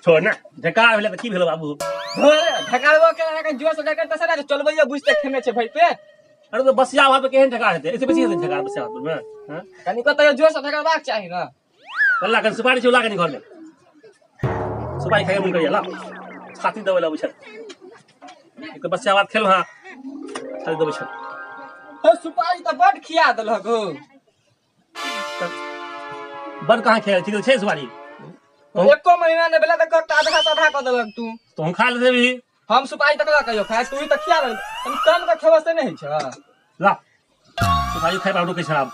छोड़ ना, ढेकार भेलै तऽ की भेलै बाबू? ढकारबो के अहाँके जोर से ढकार तऽ सर चलबैया बुझते खेने छै भाई पे। अरे तो बसिया भात पे केहन ढेकार हेतै? एसे बेसी हेतै ढेकार बसिया भात मे? हां, कनिको तैयो जोर से ढकारबाक चाही ना। ला कनि सुपारी छै, ला कनि घर में सुपारी खाइके मन करिया। ला छाती दबै ला अबै छै। एक तऽ बसिया भात खेलहुँ, हाँ, छाती दबै छै। हो, सुपारी तऽ बड खिया देलक हो। बड कहाँ खेल ठीक छै सुपारी? एको महीना नहि भेलै तऽ कऽ आधा से आधा कऽ देलक तू। तू खा लेबही। हम सुपारी तक कहियो खाय? तू तऽ खिया देलक, कनि कम कऽ खेबऽ से नहि होइ छै। ला सुपारी खाइ पर रुकै छै आब।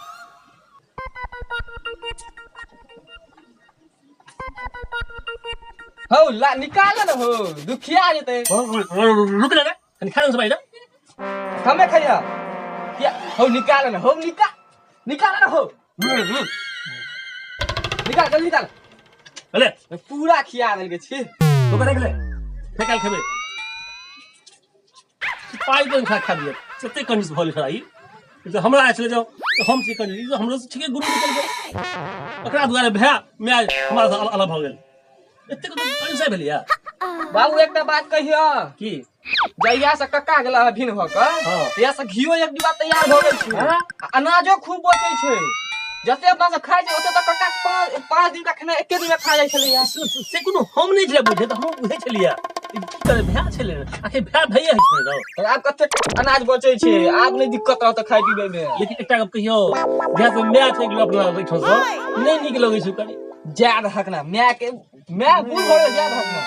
हौ, ला निकाल ने हो, दुखिया जेतै। रुक ले, कनि खा ले सुपारी। हमे खैया किया? हौ, निकाल ने हौ, निकाल, निकाल ने हौ, निकाल, जल्दी निकाल। अरे पूरा खिया देलकै छी। तो करे गेलै, फेकाल खेबै पाइ तो खा खा दिए। कते कंजूस भऽ गेल ई तऽ। हमरा आयल छलै जाउ हम छी कंजूस, ई तऽ हमरो ठीके गुरु निकलि गेल। एकरा दुआरे भाय माय हमरा सँ अलग भऽ गेल। एतेक कंजूस भेलैया। बाबू, एकटा बात कहियो। की? जहिया से कक्का गेला हँ भिन भऽ कऽ, तहिया से घियो एक डिब्बा तैयार भऽ गेल छै। हाँ? आ अनाजो खूब बचै छै। जते अपना सब खाइ छै ओते तऽ कक्का 5 दिन का खेनाइ एके दिन में खा जाइ छलैया। से कोनो हम नहि छलै बुझे, तऽ हम बुझै छलियै ई की करे भाय छलै ने। आखिर भाय भैया होइ छलै रौ। तऽ आब कते अनाज बचै छै, आब नहि दिक्कत रहत खाइ पीबै में। लेकिन एकटा गप कहियौ, जहिया से माय चलि गेल अपना ओहिठाम सँ, नहि नीक लगै छै कनि। जाय रहक ना माय के, माय बूढ़ भऽ गेल, जाय रहक ना।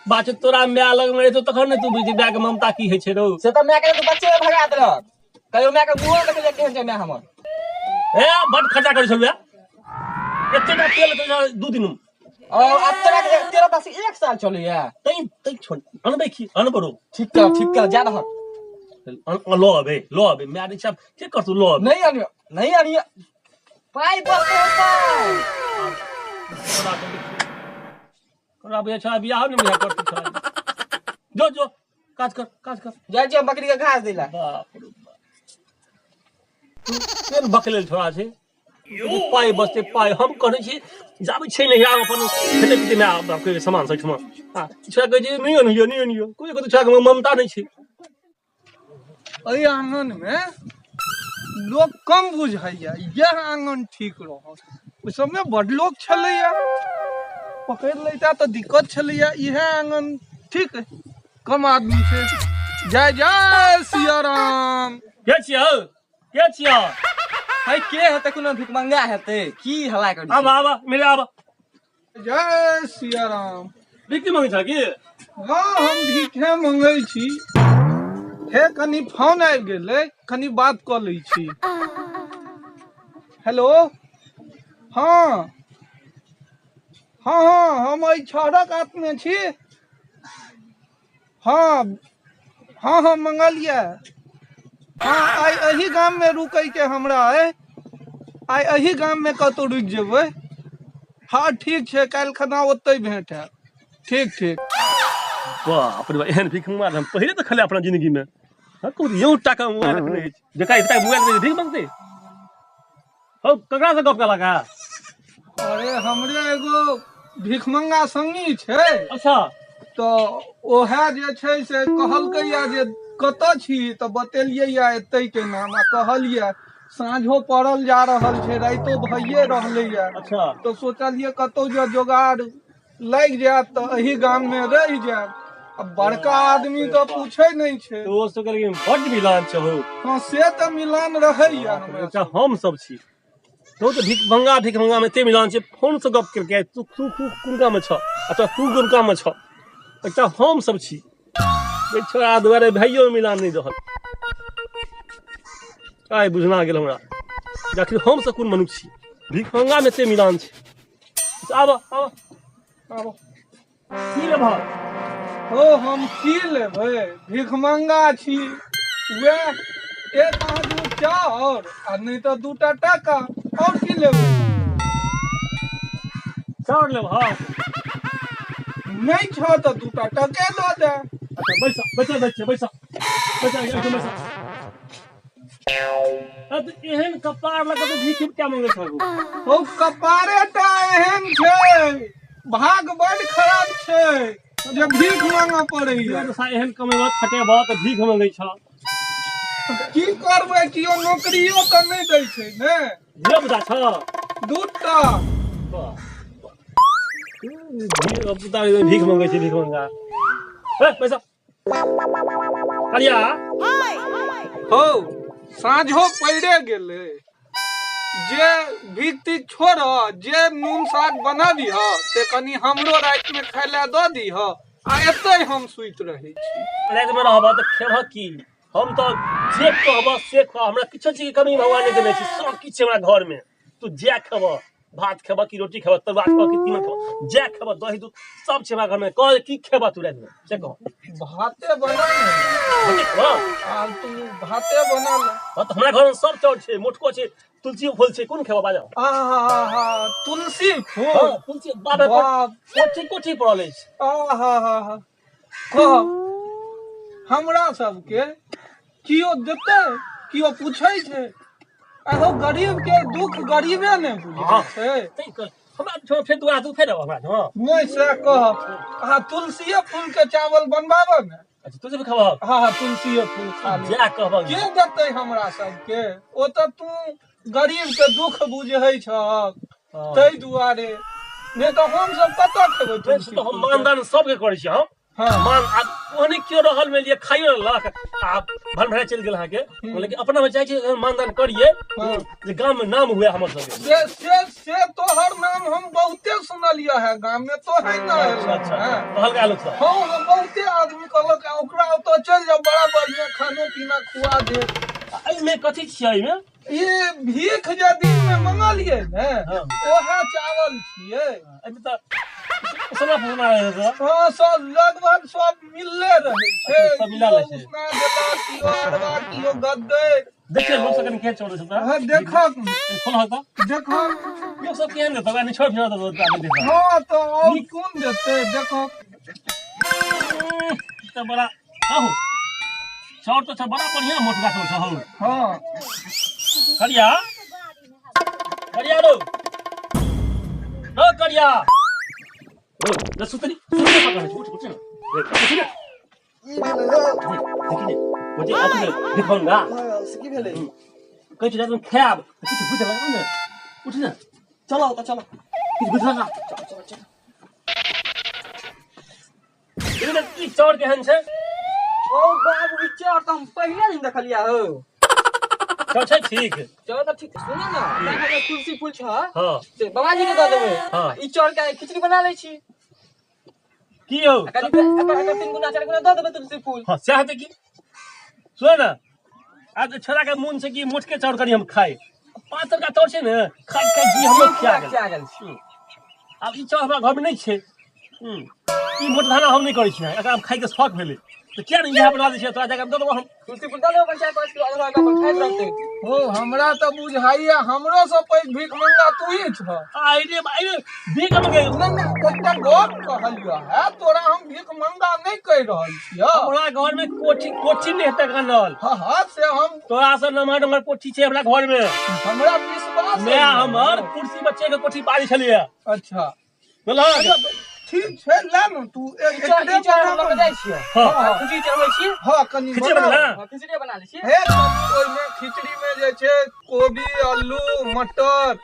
बात छै, तोरा माय लग मे रहितौ तखन ने तू बुझती माय के ममता की होइ छै रौ। से तऽ माय के तऽ बच्चे में भगा देलक। कहियो माय के मुँहो देखलियै केहन छै माय हमर? ए, बड खर्चा करै छलहुँ, एतेटा तेल के 2 दिन में। और अब तोरा के तेरा पास 1 साल चलैया। तै तै छोड़, अनबै की अनबो रौ। ठीक कर, ठीक कर, जा रहक। लो अबे, लो अबे, माय नहि छै, के करतौ? लो अबे। नहीं अनियो, नहीं अनियो, पाइ बचतै पाइ। तोरा बुझै छौ बियाह नहि बुझा करतौ छौ। जो जो, काज कर, काज कर। जाइ छियै बकरी के घास दैला। बाप रे बाप, केहन बकलेल छोड़ा छै। पाइ बचतै पाइ। हम कहने छी जाबै छै नहि आब अपन खेते पीते माय बापके सामान सब एहिठमा। आ छोड़ा कहै छै नहि अनियो, नहि अनियो। कोइ कहतौ छोड़ाके ममता नहि छै। एहि आङन मे लोक कम बुझैया, इएह आङन ठीक रहत। ओहि सबमे बड लोक छलैया, पकड़ि लैता तऽ दिक्कत छलैया। इएह आङन ठीक अइ, कम आदमी छै। जय जय सिया राम। के छियै हौ? के छियै? है, के हेतै? कोनो भिखमंगा हेतै। की हल्ला करै आब आब मिले आब। जय सिया राम। भीख मंगै छ की? हँ, हम भीखे मंगै छी। हे, कनि फोन आबि गेलै, कनि बात कऽ लै छी। हेलो, हँ हँ हँ, हम एहि छहरक आतमे छी। हँ हँ हँ, मंगलियै। हँ, आइ एही गाममे रुकैके हमरा अइ। आइ एही गाममे कतहु रुकि जेबै। हँ, ठीक छै, काल्हि खना ओतहि भेंट हैत। ठीक ठीक। बाप रे बाप, एहन भीख मंगवा हम पहिले तऽ खले अपना जिंदगी में। हाँ, कहू यौ, टाका मोबाइल रखने अछि जकरा एतेक मोबाइल रखने भीख मंगतै हौ? ककरा से गप केलक है? अरे, हमरे एगो भिखमंगा संगी छै। अच्छा। तऽ ओहे जे छै से कहलकै या जे कतऽ छी, तऽ बतेलियै या एतै के नाम आ कहलियै साँझो पड़ल जा रहल छै, राइतो भइए रहलैया। अच्छा। तऽ सोचलियै कतौ जे जोगाड़ लागि जायत तऽ एही गाम मे रहि जायब। आ बड़का आदमी तऽ पूछै नहि छै। तो ओ सब कहलकै बड्ड मिलान छै हौ। हँ, से तऽ मिलान रहैया हमरा। अच्छा, हम सब छी तो तऽ भीख भंगा, भीख भंगा में एते मिलान छै, फोन से गप केलकै। तू तू तू कोन काम में छ? अच्छा, तू कोन काम में छ? एकटा हम सब छी, एहि छोड़ा दुआरे भाइयो मिलान नहि रहल। आइ बुझना गेल हमरा जे आखिर हम सब कोन मनुष्य छी। भीख भंगा में एते मिलान छै। आब आब आब, की लेबह? ओ, हम की लेबै, भिखमंगा छी। वएह एक आदमी चाउर आ नहि तऽ दूटा टाका, आओर की लेबै? चाउर लेबह? नहि छह तऽ दूटा टके दऽ दे। अच्छा, बैस बैस बैस बैस बैस, एहिठाम बैस। अरे, तऽ एहन कपार लऽ कऽ तऽ भीख क्या मंगै छह? ओ, कपारे टा एहन छै। भाग बड खराब छै जे भीख मांगऽ पड़ैया। एहन कमेबह खटेबह तऽ भीख मंगै छह। की करबै, केओ नौकरियो तऽ नहि दै छै ने। धिया पुता छह? दूटा। पुता भीख मंगै छै, भीख मंगा। हे पैसा करिया। हौ, साँझो पड़े गेलै, जे भीख तीख छोड़, जे नून साग बनबिह से कनि हमरो रातिमे खाय लए दऽ दिह, आ एतै हम सुति रहै छी। रातिमे रहबह तऽ खेबह की? हम तऽ जे कहबह से खुआ, हमरा किछो चीजके कमी भगवान नहि देने छी, सब किछु छै हमरा घरमे। तू जे खेबह, भात खेबह कि रोटी खेबह, तरुआ खेबह कि तीमन खेबह, जे खेबह, दही दूध सब छै हमरा घरमे। कह की खेबह तू रातिमे से कह। भाते बना ने। भाते खेबह? आ तू भाते बना ले। हाँ, तऽ हमरा घरमे सब चाउर छै, मोटको छै, तुलसी फूल छै, कोन खेबह बाजह। आहा, तुलसी फूल। हाँ, तुलसी बाप रे, बाप। कोठी कोठी पड़ल अछि। आहा हा हा, कह, हमरा सबके कियो देतै? कियो पूछै छै? आहो, गरीब के दुख गरीबे ने बुझै छै। तैं हमरा ठो फेर दुआ तू फेर हमरा ठो। नहि, से कह, अहाँ तुलसीए फूल के चावल बनबाबऽ ने। अच्छा, तुलसी खेबह? हाँ हाँ, तुलसीए फूल खा ले। जा कहबह। के देतै हमरा सबके? ओ तऽ तू गरीब के दुख बुझै छहक ताहि दुआरे, नहि तऽ हम सब कतऽ खेबै तुलसी तऽ हम फूल के? मानदान सबके करै छी हम। मान आब ओहने केओ रहल, मानि लिअ खाइयो लेलक आ भन भरा चलि गेल अहाँके, लेकिन अपना मे चाहै छी मानदान करियै जे गाम मे नाम हुए हमर सबके। से से से तोहर नाम हम बहुते सुनलियै है गाम में, तो है ना? अच्छा अच्छा। कहलकै आलोक सब? हाँ हाँ, बहुते आदमी कहलक आ ओकरा ओतऽ चलि जाउ, बड़ा बढ़िया खानो पीना खुआ दे। एहिमे कथी छियै एहिमे? ई भीख जे दिन में मंगलियै ने, ओहे चावल छियै। एहिमे तऽ उसना फुसना रहै छै। हाँ, सब लगभग सब मिलले रहै छै। सब मिला लै छै। उसना देता, किलो अरबा, किलो गद्दै। देखिए लोक सब कनि केहन चोर छै। हाँ, देखक। खोल तऽ। देखक। लोक सब केहन देतौ, नहि छोड़ छोड़ देतौ, देखऽ। हाँ, तऽ और कोन देतै? देखक। तऽ बड़ा कहू चाउर तऽ बड़ा बढ़िया मोटका चाउर छौ हौ। करिया, करिया रो रो करिया रो रे, सुतरी सुतरी पकड़, उठ उठ रे, उठ ने। देखी ने, ओ जे अथी भिखमंगा। से की भेलै? कहै छै रातिमे खायब किछु बुझल ने? उठ ने। चलो तऽ चलो। किछु बुझल ना? चलो चलो चलो। ई चाउर केहन छै? ओ बाबू, ई चाउर तऽ हम पहिले दिन देखलिया हो। चाउर छै ठीक। चाउर तऽ ठीक। सुन ने, तहन तुलसी फूल छ से बाबाजी के दऽ देबै। ई चाउर के खिचड़ी बना लै छी। की यौ? आ कनि एकर एकर 3 गुना 4 गुना दऽ देबै तुलसी फूल। हाँ, सएह हेतै की। सुन ने, आज छोड़ा के मोन छै कि मोटके चाउर कनि हम खाइ। पातर का चाउर छै ने, खाइ खाइ जी हमरो खिया गेल। खिया गेल छी। आब ई चाउर हमरा घरमे नहि छै। ई मोट धाना हम नहि करै छियै, एकरा हम खाइके शौक भेलै तऽ किया नहि इएह बना दै छियै, तोरा जगह दऽ देबो हम। तुलसी फूल दऽ देबै अपन 4-5 किलो अदरक, अपन खाइत रहतै। हो, हमरा तऽ बुझाइया हमरो से पैघ भीख मंगा तू ही छह। आइ रे भाई रे, भीख मंगे? नहि नहि, एकटा गप कहलियह है तोरा, हम भीख मंगा नहि कहि रहल छियह। हमरा घर में कोठी कोठी नहि हेतै गानल। हाँ हाँ, से हम तोरा से नमहर नमहर कोठी छै हमरा घर में। हमरा विश्वास मैं अइ। हमर कुर्सी बच्चे के कोठी पारी छलियै। अच्छा। बुझलहक? ठीक छै, ले ने तू एक ई चाउर ई चाउर हम लऽ कऽ जाइ छियै। हाँ। खिचड़ी चढ़बै छी। हाँ, कनि खिचड़ी बनाउ। बना। हाँ, खिचड़ी बना लै छी। हे, कनि ओहिमे खिचड़ी में जे छै कोबी, आलू, मटर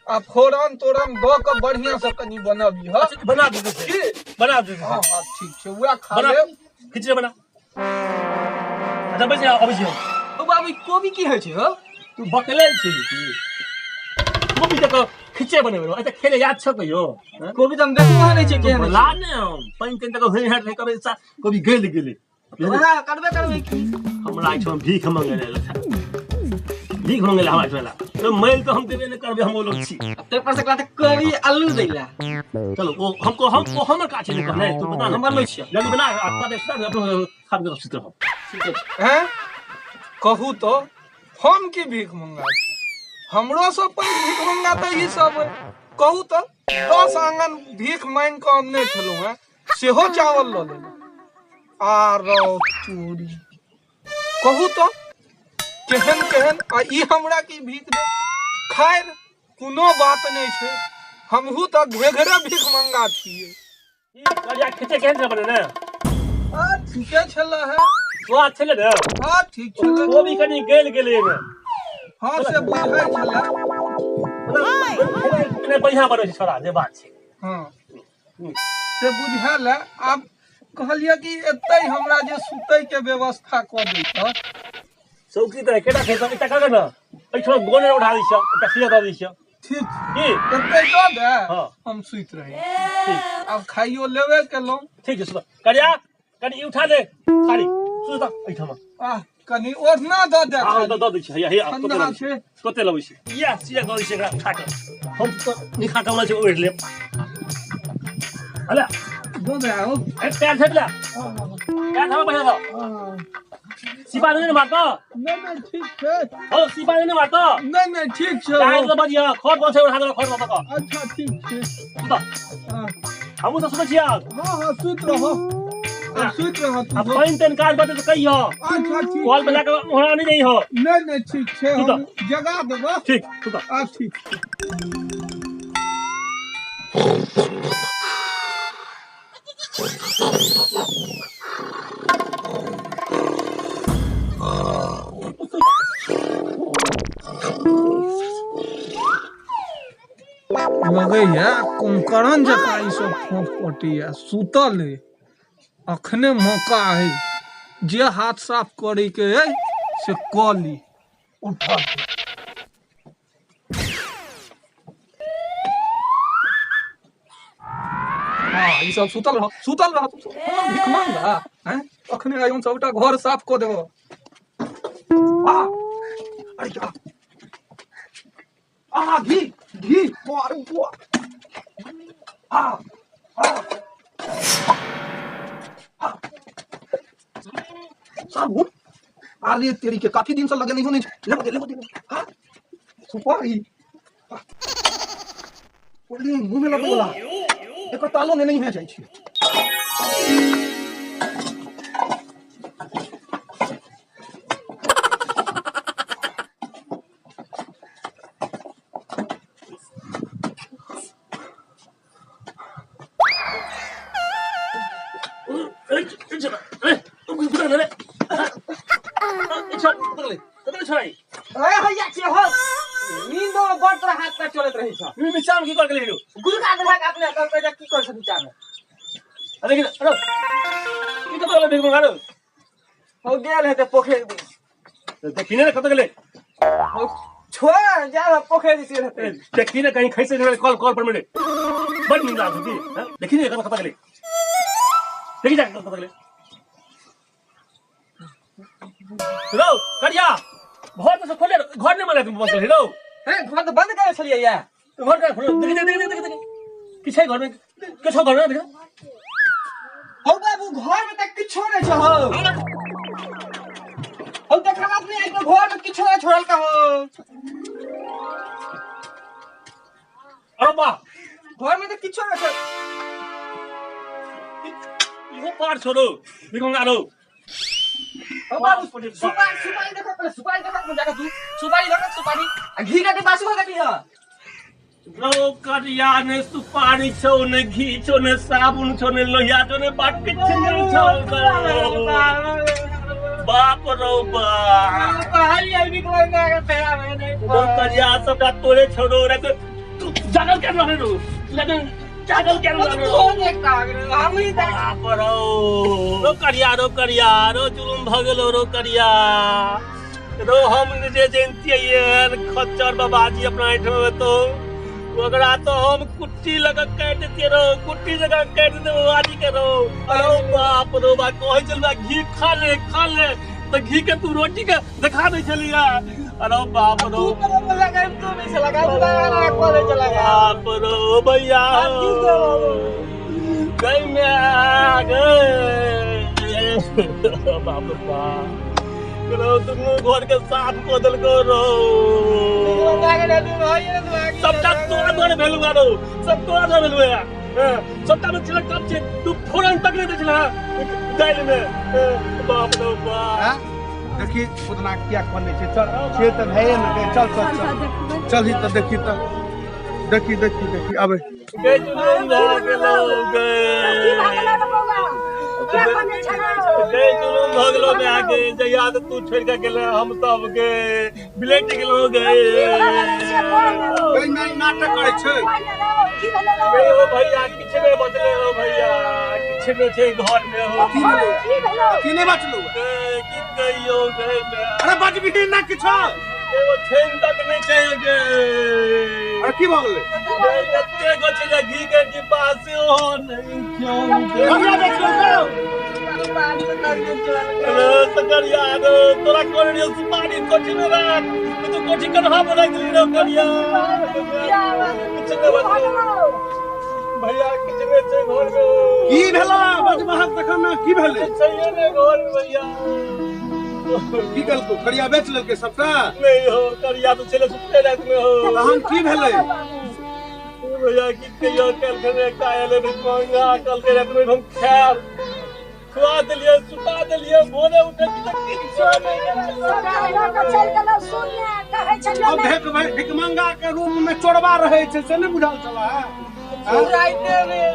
आ फोरन तोरन दऽ कऽ बढ़िया से कनि बनबिह। अच्छा, बना दे छै। की? बना दे छै। हाँ हाँ, ठीक छै, उएह खा बना लेब। खिचड़ी बना। अच्छा, बैस, अबै छी हम। ओ बाबू, ई कोबी की होइ छै हो? तू बकले छी की? कोबी जकाँ खिचड़े बनेबै रहो, एते खेले याद छौ कहियो? हँ? कोबी तऽ हम देखबो नहि छियै केहन होइ छै। बोला ने, हम पानि तानि तक होय हैत कभी सा कोबी गलि गेलै। ओएह करबे करबै की। हमरा एहिठाम भीख मंगे लए एलथि, भीख मंगे लए हमरा एहिठाम एला तो मैल तऽ हम देबे नहि करबै, हम ओ लोग छी। ताहि पर से कहला तऽ कोबी आलू दै ला। चलो, ओ हमको हम ओ हमर काज छै ने कहनाइ, तू बता। हम बनबै छियै। जल्दी बना आ खुआ दे, सुता दे, अपनो खा के सुति रहब। ठीक छै। हैं, कहू तो हम की भीख मंगा छी? हमरो से पैघ भीख मंगा तऽ ई सब अइ। कहू तऽ, 10 आंगन भीख मांगि कऽ अनने छलहुँ हेँ, सेहो चावल लऽ लेलहुँ। आ रौ चूड़ी, कहू तऽ केहन केहन आ ई हमरा की भीख दे। खैर, कोनो बात नहि छै। हमहू तऽ घेघरे भीख मंगा छियै। ई करिया खींचे केहन छै बने ने? आ ठीके छलै है। स्वाद छलै ने? हाँ ठीक छलै। कोबी कनि गलि गेलै एहिमे। हाँ से बुझाइ छलै। नहि बढ़िआँ बनै छै छोड़ा, जे बात छै। हाँ से बुझायल है। आब कहलियै कि एतै हमरा जे सुतै के व्यवस्था कऽ दैतऽ। चौकी तऽ एकेटा छै, एकटा कर ने, एहिठाम गोने उठा दै छियौ, एकटा सिया दऽ दै छियौ। ठीक की एतै दऽ दे। हाँ। हम सुति रही। ठीक। आब खाइयो लेबे केलहुँ। ठीक छै, सुत करिया, कनि ई उठा दे थारी, सुत एहिठाम। आह कनि ओढ़ना दऽ दे। हाँ दऽ दै छी, हैया हैया ठंडा छै। कते लबै छी? इएह सिया दऽ दै छी एकरा उठा कऽ। हम तऽ निखा कमला छै, ओढ़ि लेब। अले दऽ दे आउ। ए पैर झाँपि ले, पैर झाँपऽ बढ़िआँ सँ। सिपा नहि ने मारतऽ? नहि नहि ठीक छै। हौ सिपा नहि ने मारतऽ? नहि नहि ठीक छै। टाइम से बजिया, खट बसे उठा देलक खट बसऽ। अच्छा ठीक छै। सुत। हमहूँ तऽ सुतै छी आब। हाँ हाँ सुति रहऽ, आब सुति रहऽ तू। आ पानि तानि काज बटे तऽ कहियौ। अच्छा ठीक। कल पे जाके ओहरा नहि जइहो। नहि नहि ठीक छै, सुतऽ। हम जगा देबऽ। ठीक, सुतऽ। आ ठीक। लगैया कुम्भकर्ण जकाँ ई सब फोंफ कटैया। सुतल अइ, अखने मौका अइ, जे हाथ साफ करैके अइ से कऽ ली। उठल। हाँ ई सब सुतल रह, सुतल रह। हाँ भीख मांगा हैं, अखने आइ हम सबटा घर साफ कऽ देबो। आ अरे क्या आ घी घी अरे बुआ आ आ साबुन अरे तेरी के काफी दिन से लगे नहीं होने। ले दे, ले दे। हाँ सुपारी बोली मुंह में लगे वाला एकर तालो ने नहीं है जाइ छी। अरे हैया के हो, नींदो में बड़ तोरा हाथ पैर चलैत रहै छ। ई नीचामे की कर गेलै रो? गुलका देलक अपने कहलकै जे की कर छ नीचामे। अरे देखि, अरे ई कतऽ गेलै भीख मंगा रो? हो गेल हेतै पोखरि दिस। देखी ने कतऽ गेलै। हो छोड़ जा, पोखरि दिस गेल हेतै। देखी ने कहीं खैसे नहि कल कल पर मेरे बड़ नींद लागल की। हाँ? देखी ने कतऽ कतऽ गेलै, देखी जा कतऽ गेलै। रौ करिया, घर तऽ खोले, घर नहि मने बंद कर रौ। हैं घर तऽ बंद करे छलियै या। घर कहाँ खोले? देखी देखी देखी देखी की छै घर में, के छौ घर में? देखी हौ बाबू, घर में तऽ किछो नहि छौ। हौ हौ देखा अपने आइ घर में किछो नहि छोड़ल का। हौ अरे बा, घर में तऽ किछो नहि छौ। इहो पार छोड़ो भिखमंगा रौ। हौ बाबू, सुपारी सुपारी देखो, पहिले सुपारी देखो जाके, तू सुपारी देखो सुपारी आ घी के डिब्बा सेहो देखली हँ। रौ करिया, ने सुपारी छौ, ने घी छौ, ने साबुन छौ, ने लोहिया छौ, ने बाट, किछु नहि छौ। बाप रौ बाप, कहलियै भिखमंगा के फेरा में नहि। रौ करिया, सबटा तोरे छौ रौ। राति तू जागल केना रहले रौ? जागल केना रहले रौ? तू देखता हम ही देख। बाप रौ, रौ करिया, रौ करिया, रौ जुलुम भऽ गेलो रौ करिया रौ। हम जे जनितियै एहन खच्चर बाबाजी अपना एहिठाम एतौ, ओकरा तो हम कुट्टी लग कऽ काटि देतियै रौ, कुट्टी जकाँ काटि देतियै बाबाजी के रौ। अरे बाप रौ बा, कहै छलबै घी खा ले खा ले, तऽ घी के तू रोटी के देखा दै छलियै। अरे बाप रौ, तू तो लगाइ, तू भी से लगा लगा कॉलेज चला गया। बाप रौ भैया, आब की करब? गई मैं गए, बाप रे बाप रौ, दुनू घर के साफ कऽ देलको रौ। सबटा तोरा द्वारे भेलु रौ, सब तोरा द्वारे भेलु है। सबटा में छिलक कम छै, तू फोरन तक नहि दै छला दालि में। बाप रौ बाप। हाँ? देखी फुदना किया कनै छै। चल से तऽ भए ने गई। चल चल चल चलही तऽ देखी तऽ देखी देखी देखी आबे। गे जुलूम भऽ गेलौ गे। की भऽ गेलौ रे बौआ? किया कनै छलौ? गे जुलूम भऽ गेलौ माय गे, जहिया से तू छोड़ि कऽ गेले हम सब गे बिलटि गेलौ गे। की भऽ गेलौ से कह ने रौ। गई माय नाटक करै छै। कह ने रौ, की भेलौ रौ? गे ओ भैया किछु नहि बचलै हो भैया, किछु नहि छै घर मे हो। की भेलौ? की भेलौ? की नहि बचलौ? गे की कहियौ गे माय। अरे बजबिही ना किछो। एगो छेन तक नहि छै गे। अरे की भऽ गेलै? गे एते गो छै जे घी के डिब्बा सेहो नहि छौ गे। कहिया बेचलौ? अरे सकरिया रे, तोरा कहने रहियौ सुपारी कोठी में राख, तू कोठी कन्हा पर राखि देलही रौ करिया। किछु नहि बचलै भैया, किछु नहि छै घर में। की भेला बजबहक तखन ने, की भेलै? किछु छैहे नहि घर में भैया। की केलकौ? करिया बेच लेलकै सबटा? नहि हो, करिया तऽ छलै सुतले राति में हो। तहन की भेलै? भैया की कहियो, काल्हिखन एकटा एलै भिखमंगा, कहलकै राति में हम खायब, खुआ देलियै, सुता देलियै, भोरे उठै छी तऽ किछो नहि। सबटा लऽ कऽ चलि गेलौ। सुन ने, कहै छलियौ अब ने। भेक भिकमंगा के रूप में चोरबा रहै छै से नहि बुझल छला?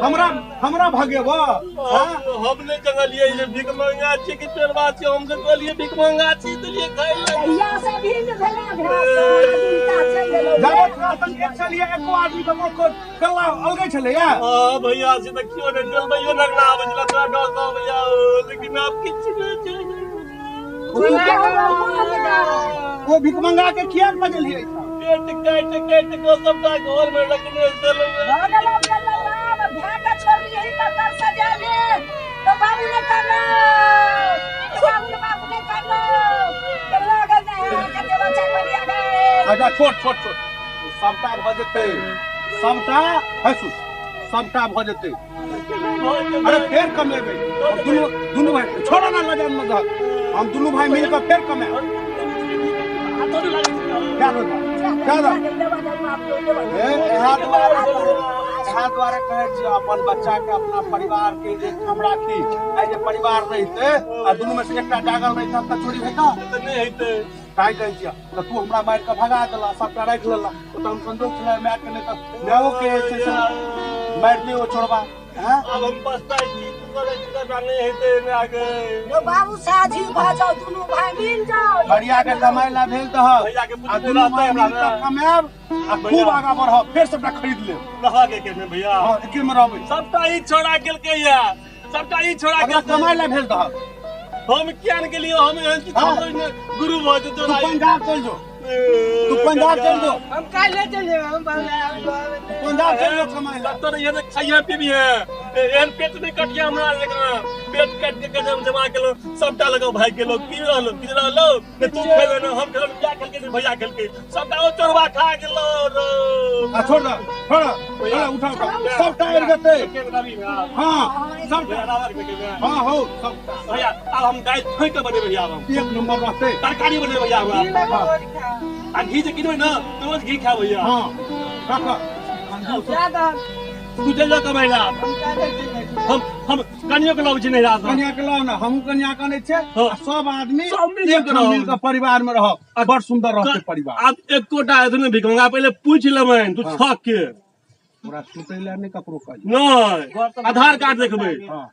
हमरा हमरा भगेब? हम नहि जंगलियै जे भिखमंगा छी कि चोरबा छी, हम तऽ कहलियै भिखमंगा छी, देलियै खाय लए। जहिया से भिन्न भेलै भाय सँ, दिनका चलि गेलौ। जाबत तोरा संग एक छलियै एको आदमी ककरो कल्ला अलगै छलैया? हाँ भैया, से तऽ केओ नहि जलबैयो लगना आबै छलै तोरा डर सँ भैया, लेकिन आब किछु नहि छै। ओ भिकमंगा के किया बजलियै? पेट काटि काटि कऽ सबटा घर मे रखने छलै। भऽ गेलौ गेलौ, आब भायके छोड़लियै ककर सजा ले तऽ बाबू नहि करलौ, बाबू बाबू नहि करलौ तऽ लऽ गेल ने कते बच्चा बनिया गए। अच्छा छोट छोट छोट, सबटा भऽ जेतै, सबटा हसू, सबटा भऽ जेतै। अरे फेर कमेबै दुनू दुनू भाई। छोड़ो ना, लजा मत। हम दुनू भाई मिलकर फेर कमाएब। क्या रोजा क्या दा? इएह दुआरे कहै छी अपन बच्चा के, अपना परिवार के एकठाम राखी। आइ जे परिवार रहिते आ दुनू में से एकटा जागल रहिते तऽ चोरी हेता? तऽ नहि हेतै। ताहि कहै छियै तऽ तू हमरा मारि कऽ भगा देला, सबटा राखि लेला। ओ तऽ हम संजोग छलै माय के, नहि तऽ मायो के जे छै से मारिते ओ चोरबा। हैं आब हम पछताइ छी, तू करै छी तऽ नहि हेतै माय गे। यौ बाबू, साझी भऽ जाउ, दुनू भाय मिल जाउ। बढ़िया के कमाइ ला भेज दहक भैया के आ पुछने दुनू रहतै भाय हमरा मिल कऽ ने। कमायब आ खूब आगाँ बढ़ब, फेर सबटा खरीद लेब। रहऽ के केने भैया? हँ, एके मे रहबै। सबटा ई छोड़ा केलकै या, सबटा ई छोड़ा अगला केलकै। कमाइ ला भेज दहक। हम किया ने गेलियै? हम एहन छी? हाँ। गुरु भऽ जेतौ। तू पंजाब चलि जो, तू पंजाब चलि जो। हम काल्हि चलि जेबै, हम पंजाब चलि जो कमाइ ला। तोर एहन खाइहे पीबिहे, एहन पेट नहि कटिया हमरा जकाँ। पेट काटि के जम जमा केलहुँ सबटा लगो भागि गेलौ। की रहलो, की रहलो ने? तू खेले ने हम खेलौ, क्या खेलकै ने भैया खेलकै, सबटा ओ चोरबा खा गेलौ रौ। आ छोड़ दे, छोड़ छोड़, उठा उठा, सबटा आबि जेतै। हाँ सबटा, हाँ हो सबटा। भैया आब हम दालि ठोकि कऽ बनेबै भैया, आब हम एक नंबर रहतै। तरकारी बनेबै भैया हमरा, आ घी जे किनबै ने तऽ रोज घी खायब भैया। हाँ रख। तू चलि जा कमाइ ला, हम कनियो के लबै छी नैहरा सँ। कनिया के लाउ ने, हमहूँ कनिया के अनै छियै। हाँ। आ सब आदमी सब मिल एक कऽ ठाम रहब। मिल कऽ परिवार में रहब, बड़ सुंदर रहतै परिवार। आब एकोटा एथु ने भिखमंगा, पहिले पूछि लेबनि तू हाँ। छक के। तोरा सुतै लए नहि ककरो कही। नहि, आधार कार्ड देखबै। हाँ।